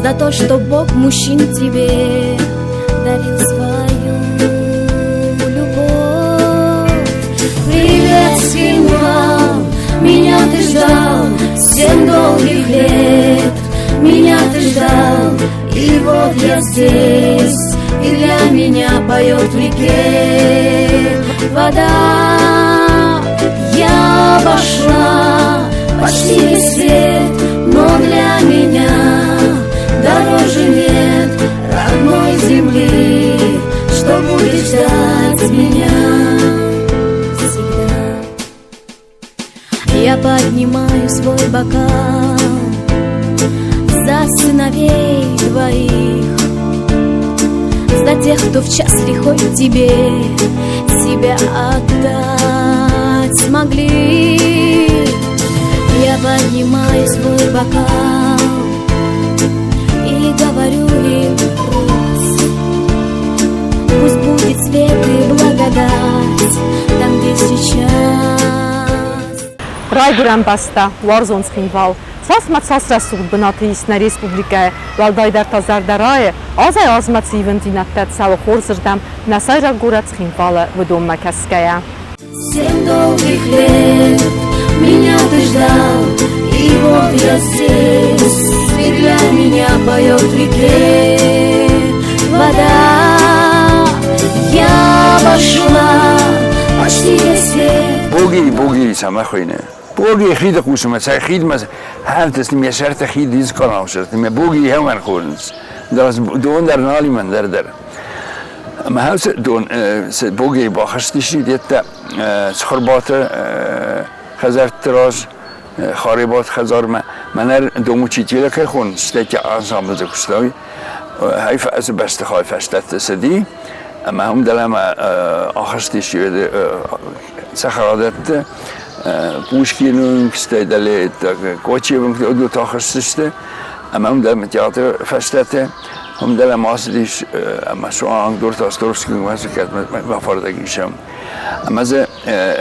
За то, что Бог мужчин тебе дарил свою любовь. Привет, Цхинвал, меня ты ждал 7 долгих лет. Меня ты ждал, и вот я здесь, и для меня поет в реке вода. Я обошла почти весь свет, но для меня дороже нет родной земли, что будет ждать меня всегда. Я поднимаю свой бокал за сыновей твоих, за тех, кто в час лихой тебе себя отдать смогли. Я поднимаю свой бокал и говорю им: Русь, пусть будет свет и благодать там, где сейчас. Райгуырӕн бӕстӕ, уарзон Цхинвал. Цас ӕмӕ цас рӕсугъд бынаты ис нӕ республикӕйы, уӕлдайдӕр та зӕрдӕрайы, азӕй-азмӕ цы ивындзинӕдтӕ цӕуы хорзырдӕм нӕ сӕйраг горӕт Цхинвалы, уыдонмӕ кӕсгӕйӕ. 7 долгих лет меня ты ждал, и вот я здесь, и для меня поет в реке вода. Я обошла почти весь свет. Боги, боги, цӕмӕ хуыйны? Боги хиды хъусынмӕ, сӕ хидмӕ хӕртыс, йӕ сӕрты хид искъанаусырт, боги хӕмӕн хонынц. Дон дӕр нал и мӕн дӕр дӕр. Ӕмӕ хӕцы дон Богийы бахызтис, деттӕ Цхуырбаты хӕдзӕртты раз, Харебат хӕдзармӕ. Мӕнӕ домучителя кӕй хонынц, стӕй ансамблы куыстой. Ацы бӕстыхай фӕстӕты цыди, ӕмӕ уым дӕлӕмӕ ахызтис цӕхӕрадӕтты. Пушкины уынг, стӕй дӕле Кочевы уынг уыдон ахызтысты. Ӕмӕ уым дӕр театры фӕстӕты, уым дӕр ӕм ацыдис ӕмӕ суанг Дурты Островскийы уынг бафардӕг ис ӕм. Ӕмӕ дзы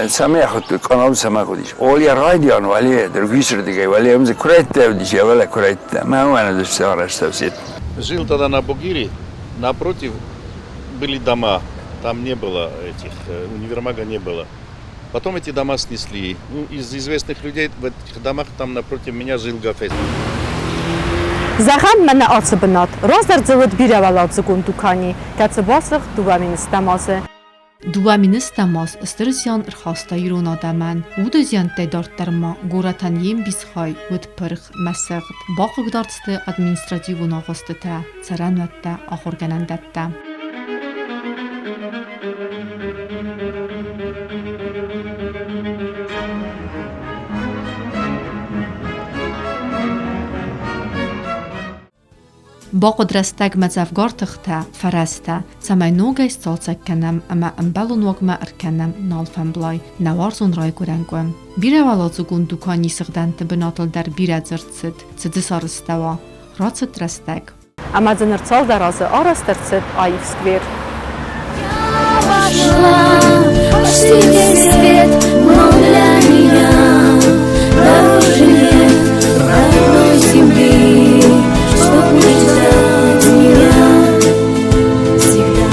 цӕмӕй ахуыдтой, къанау цӕмӕ хъуыдис. Оля райдиан уӕле, дыргуисырдыгӕй уӕле, ӕм дзы куырӕйттӕ уыдис, йӕ уӕлӕ куырӕйттӕ. Мӕ уымӕн уыдысты арӕзт ӕфсет. Жил тогда на Бугире, напротив были дома, там не было этих, универмага не было. Потом эти дома снесли. Ну, из известных людей в этих домах там напротив меня жил Гафез. Зӕгъӕм, мӕнӕ ацы бынат. Раздӕр дзы уыд бирӕуӕладзыгон дукани, кӕцы басыгъд 2000 азы. 2000 аз стыр зиан ӕрхаста ирон адӕмӕн. Уды зиӕнттӕй дарддӕр ма горӕтӕн йе мбисхай уыд пырх, мӕсыгъд, бахъыгдард сты административон агъуыстытӕ, цӕрӕнуӕттӕ, ахуыргӕнӕндӕттӕ. Бахъуыд рӕстӕгмӕ дзӕвгар тыхтӕ, фӕрӕзтӕ, цӕмӕй ногӕй сцалцӕг кӕнӕм ӕмӕ ӕмбӕлон уагмӕ ӕркӕнӕм налфӕмблай, нӕ уарзон райгуырӕн къуым. Бирӕуӕладзыгон дукани сыгъдӕнты бынатыл дӕр бирӕ дзырд цыд, цы дзы сарӕзтӕуа. Рацыд рӕстӕг. Ӕмӕ дзы ныр цалдӕр азы арӕзт ӕрцыд аив сквер. Пошла почти весь свет, но для меня дороже нет родной земли, чтоб не ждать меня всегда.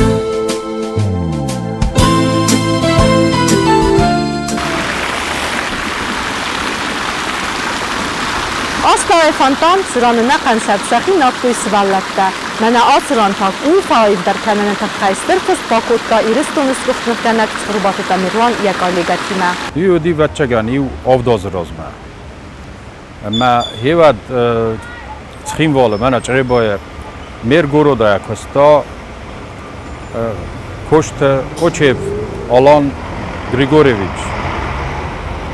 Астӕуӕй фонтан, цыран ӕнӕхъӕн сӕрд сӕхи надтой сывӕллӕттӕ. Мӕнӕ ацы ран та къул фӕаивдӕр кӕныны тыххӕй стыр куыст бакодта Ирыстоны сгуыхт нывгӕнӕг Цхуырбаты Тамерлан йӕ коллегӕтимӕ. Уый уыди, ӕвӕццӕгӕн, иу 7 азы размӕ. Ӕмӕ хевӕд Цхинвалы, мӕнӕ Чъребайы мер городайӕ куыста Косты Кочев Алан Григорьевич.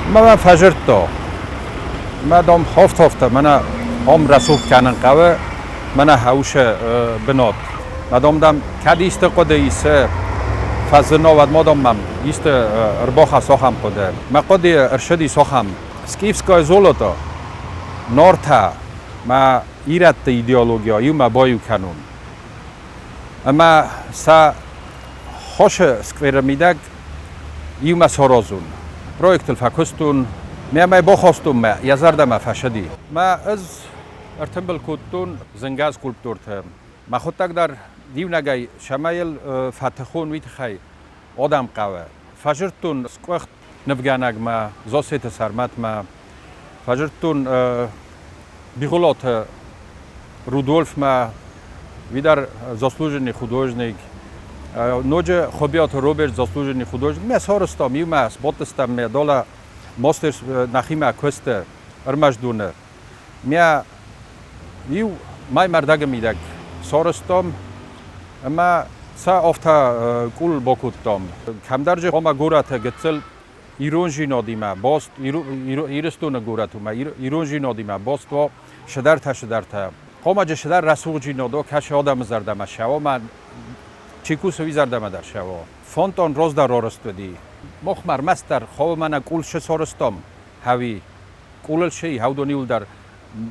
Ӕмӕ мӕ фӕзырдта. Мӕ, дам, хафт-хафта, мӕнӕ ам рӕсугъд кӕнын хъӕуы, мӕнӕ хӕусы бынат. Мӕ, дам, дам, кӕд исты хъуыды исы, фӕзына, уӕд ма, дам, мӕм исты ӕрбахӕсс ахӕм хъуыды. Мӕ хъуыды ӕрцыдис ахӕм. Скифское золото, Нартӕ мӕ ирӕтты идеологийӕ иумӕ баиу кӕнун. Ӕмӕ сӕ хосы скверы мидӕг иумӕ саразун. Проектыл фӕкуыстон, мӕ бахастон мӕ, йӕ зӕрдӕмӕ фӕцыди. Мӕ ӕз Ӕртымбыл кодтон зынгӕ скульптортӕ. Мӕхуыдтӕг дӕр иунӕгӕй цӕмӕй фӕтӕхон, уый тыххӕй адӕм хъӕуы. Фӕзырдтон скъуыхт нывгӕнӕгмӕ, Зассеты Сӕрмӕтмӕ, фӕзырдтон Бигъуылаты Рудольфмӕ, уый дӕр заслуженный художник, ноджы Хуыбиаты Роберт заслуженный художник. Мӕ сарӕзтам иумӕ, сбадтыстӕм мӕ далӕ мастер нӕхимӕ куысты ӕрмӕстдоны. Мӕ иу мӕй мӕрдӕгы мидӕг сарӕзтам ӕмӕ сӕ афтӕ къул бакодтам. Кӕмдӕр же ома горӕты гыццыл иронзинадимӕ баст, Ирыстоны горӕтимӕ иронзинадимӕ баст уа цыдӕртӕ-цыдӕртӕ. Хъуамӕ цыдӕр рӕсугъдзинад уа, кӕцы адӕмы зӕрдӕмӕ цӕуа ӕмӕ чи кусы, уый зӕрдӕмӕ дӕр цӕуа. Фонтан раздӕр арӕзт уыди. Махмӕ ӕрмӕстдӕр хъӕуы мӕнӕ къул сарӕзтам, хӕуи. Къулыл си хӕудон иуылдӕр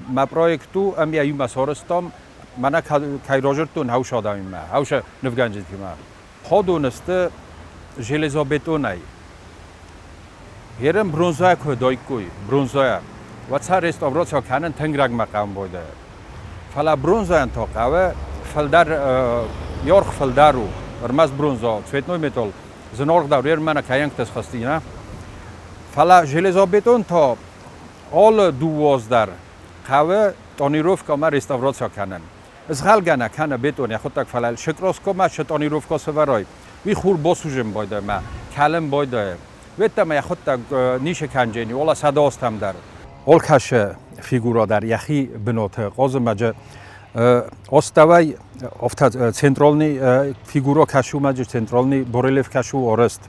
мӕ проект у ӕмӕ иумӕ сарӕзтам, мӕнӕ кӕй разырдтон хӕусы адӕмимӕ, хӕусы нывгӕнджытимӕ. Ходон сты железобетонӕй. Ерын бронзӕйӕ куы дойккой, бронзӕйӕ, уӕд сӕ реставраци кӕнын тынг рагмӕ хъӕуын байдайы. Фӕлӕ бронзӕйӕн та хъӕуы фылдӕр, йорх фылдӕр у, ӕрмӕст бронза, цветной металл зынаргъдӕр ермӕнӕ кӕйӕнгтӕ схӕсти, нӕ? Фӕлӕ железобетон та алы дыууӕ дӕр хъӕуы тонировкӕ ӕмӕ реставраци кӕнын. Згъӕлгӕ нӕ кӕны бетон йӕхуыдтӕг, фӕлӕ шыкроскомӕ цы тонировкӕ сӕвӕрой, уый хур басузын байдайы ӕмӕ кӕлын байдайы. Уеддӕмӕ йӕхуыдтӕг ницы кӕнджени, ола 100 азтӕм дӕр. Алкӕцы фигура дӕр йӕхи бынаты хъазы астӕуӕй афтӕ центральный фигура кӕсы уымӕ центральный барельеф кӕсы у арӕзт.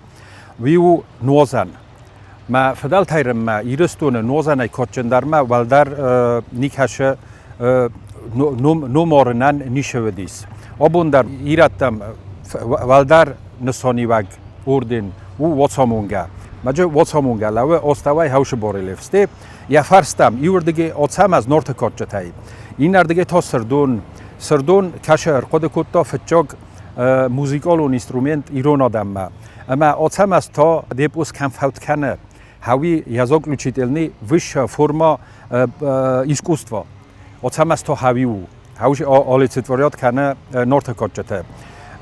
Уый у нуазӕн. Мӕ фыдӕлтӕй рынмӕ Ирыстоны нуазӕнӕй кадджындӕрмӕ уӕлдӕр никӕсы номарынӕн ницы уыдис. Абон дӕр ирӕттӕм уӕлдӕр нысаниуӕг орден у Уацамонгӕ. Маджы Уацамонгӕ лӕууы астӕуӕй хӕусы барельеф. Сте йӕ фӕрстӕм иуырдыгӕй Ацӕмӕз Нарты кадджытӕй, иннӕрдыгӕй та Сырдон. Сырдон кӕсы ӕрхъуыды кодта фыццаг музыкалон инструмент ирон адӕммӕ. Ӕмӕ Ацӕмӕз та депос кӕм фӕуд кӕны, хауи язык высшая форма искусства. Ацӕмӕз та хауи у. Хауи олицетворяет кӕны Нарты кадджытӕ.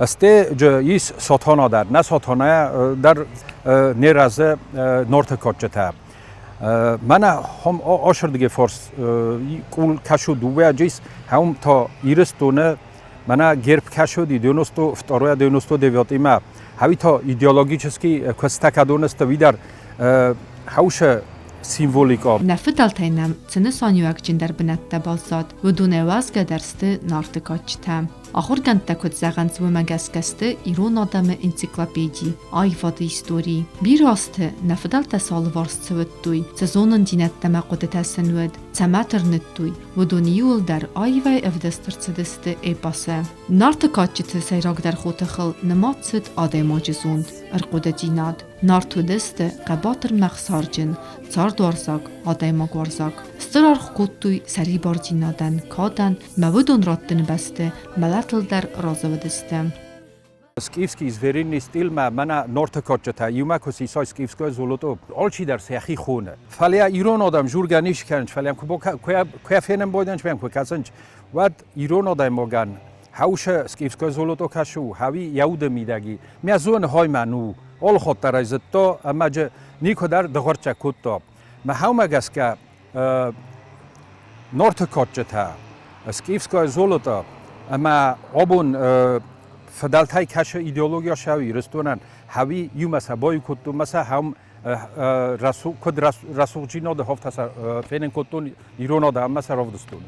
Сте ис Сатана дӕр. Нӕ Сатана дӕр не разы Нарты кадджытӕ. Мӕнӕ хом ошырдыге форс къул кӕсу дыууӕ джис, хӕум та Ирыстоны мӕнӕ герб кӕсуди 92 99-имӕ. Хӕуи та идеологический куыстакадонысты уый дӕр хӕусы символикӕ. Нӕ фыдӕлтӕй нӕм цы нысаниуӕгджындӕр бынӕттӕ баззад, уыдонӕй уӕзгӕдӕр сты Нарты кадджытӕ. Ахуыргӕндтӕ куыд зӕгъынц, уымӕ гӕсгӕ сты ирон адӕмы энциклопеди, аивады истори. Бирӕ азты нӕ фыдӕлтӕ цы алыварс цы уыдтой, цы зонындзинӕдтӕ ӕмӕ хъуыдытӕ сын уыд, цӕмӕ тырныдтой, уыдон иуылдӕр аивӕй ӕвдыст ӕрцыдысты эпосы. Нарты кадджыты сӕйрагдӕр хотыхыл нымад цыд адӕймаджы зонд, ӕрхъуыдыдзинад. Нарт уыдысты хъӕбатыр мӕхсарджын, цардуарзаг, адӕймагуарзаг. Стыр аргъ кодтой сӕрибардзинадӕн, кадӕн мӕ уыдон раттыны бӕсты мӕлӕтыл дӕр разы уыдысты. Скифский звериный стилмӕ мӕнӕ Нарты кадджытӕ иумӕ куы сисай скифское золото, алчидӕр сӕхи хоны. Фӕлӕ ирон адӕм жургӕ не скӕнынц, фӕлӕ куы фенын байдайынц, куы кӕсынц, уӕд ирон адӕймагӕн хӕусы скифское золото кӕсы у, хӕуи йӕ уды мидӕги. Мӕ зоны хоймӕн у, алыхатт дӕр ӕй зыдта ӕмӕ джы никуы дӕр дыгъуырццӕг кодта. Мӕ хӕумӕ гӕсгӕ Нарты кадджытӕ, скифское золото ӕмӕ абон фыдӕлтӕй кӕсы идеология сӕ Ирыстонӕн, хӕуи иумӕ сӕ баиу кодтон мӕ сӕ хӕум куыд рӕсугъддзинады афтӕ сӕ фенын кодтон ирон адӕммӕ сӕ равдыстон.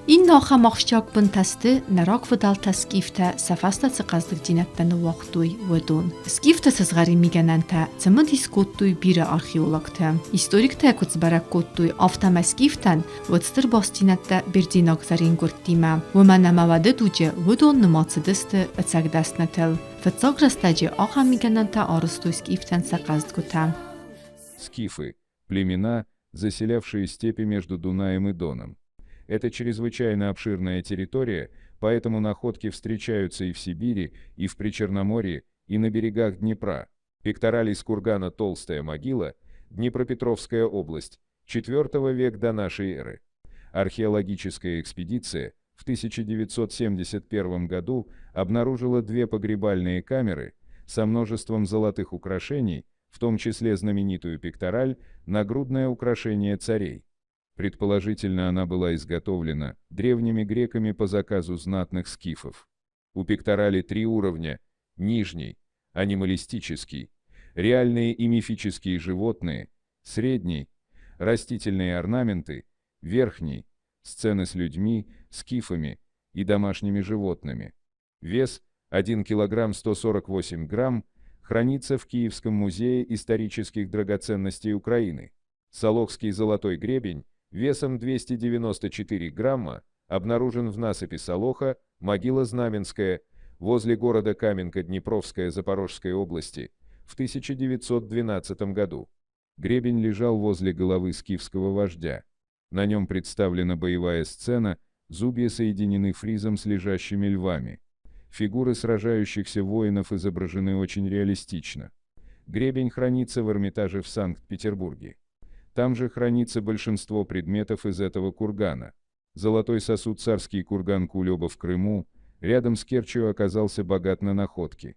Иннӕ ахӕм ахсджиаг бынтӕ сты, нӕ рагфыдӕлтӕ скифтӕ сӕ фӕстӕ цы хъӕздыгдзинӕдтӕ ныууагътой, уыдон. Скифты сызгъӕрин мигӕнӕнтӕ цымыдис кодтой бирӕ археологтӕ. Историктӕ куыд сбӕрӕг кодтой, афтӕмӕй скифтӕн уыд стыр бастдзинӕдтӕ бердзенаг зӕрингуырдтимӕ, уымӕн ӕмӕ уӕды дуджы уыдон нымад цыдысты ӕцӕг дӕснытыл. Фыццаг рӕстӕджы ахӕм мигӕнӕнтӕ арӕзтой скифтӕн сӕ хъӕздгуытӕ. Скифы – племена, заселявшие степи между Дунаем и Доном. Это чрезвычайно обширная территория, поэтому находки встречаются и в Сибири, и в Причерноморье, и на берегах Днепра. Пектораль из кургана «Толстая могила», Днепропетровская область, IV век до нашей эры. Археологическая экспедиция в 1971 году обнаружила две погребальные камеры со множеством золотых украшений, в том числе знаменитую пектораль, нагрудное украшение царей. Предположительно, она была изготовлена древними греками по заказу знатных скифов. У пекторали три уровня – нижний, анималистический, реальные и мифические животные, средний, растительные орнаменты, верхний, сцены с людьми, скифами и домашними животными. Вес – 1 килограмм 148 грамм, хранится в Киевском музее исторических драгоценностей Украины. Солохский золотой гребень весом 294 грамма обнаружен в насыпи Солоха, могила Знаменская, возле города Каменка Днепровская Запорожской области в 1912 году. Гребень лежал возле головы скифского вождя. На нем представлена боевая сцена, зубья соединены фризом с лежащими львами. Фигуры сражающихся воинов изображены очень реалистично. Гребень хранится в Эрмитаже в Санкт-Петербурге. Там же хранится большинство предметов из этого кургана. Золотой сосуд царский курган Кулеба в Крыму, рядом с Керчью оказался богат на находки.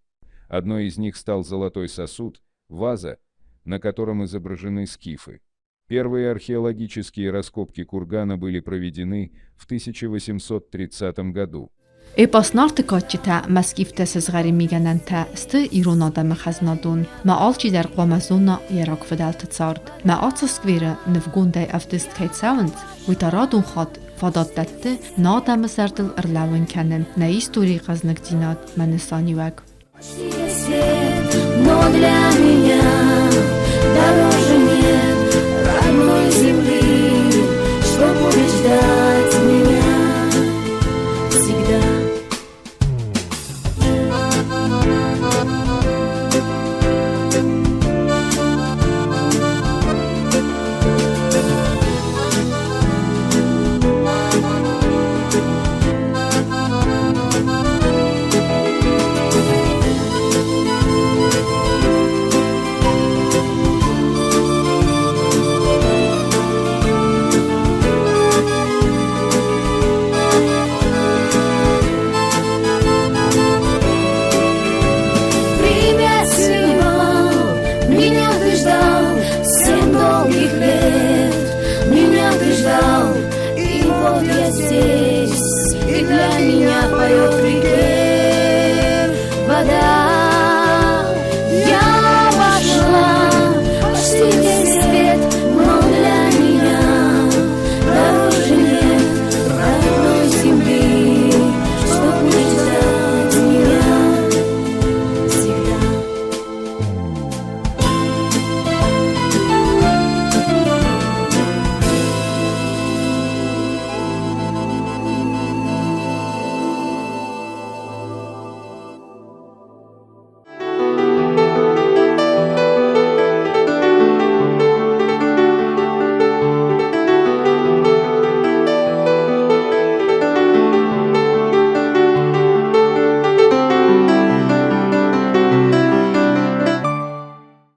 Одной из них стал золотой сосуд, ваза, на котором изображены скифы. Первые археологические раскопки кургана были проведены в 1830 году. Эпос Нарты кадджытӕ мӕ скифтӕ сызгъӕрин мигӕнӕнтӕ сты ирон адӕмы хӕзнадон, мӕ алчидӕр хъуамӕ зона йӕ рагфыдӕлты цард. Мӕ ацы скверы нывгондӕй ӕвдыст кӕй цӕуынц, уый та радон хатт фадат дӕтты нӕ адӕмы зӕрдыл ӕрлӕууын кӕнын нӕ историйы хъӕзныгдзинад мӕ нысаниуӕг. Почти весь свет, но для меня дороже нет родной земли, что будет ждать меня всегда. Приветствовал, меня ты ждал семь долгих лет, меня ты ждал, и вот я здесь, и для меня поет в реке вода.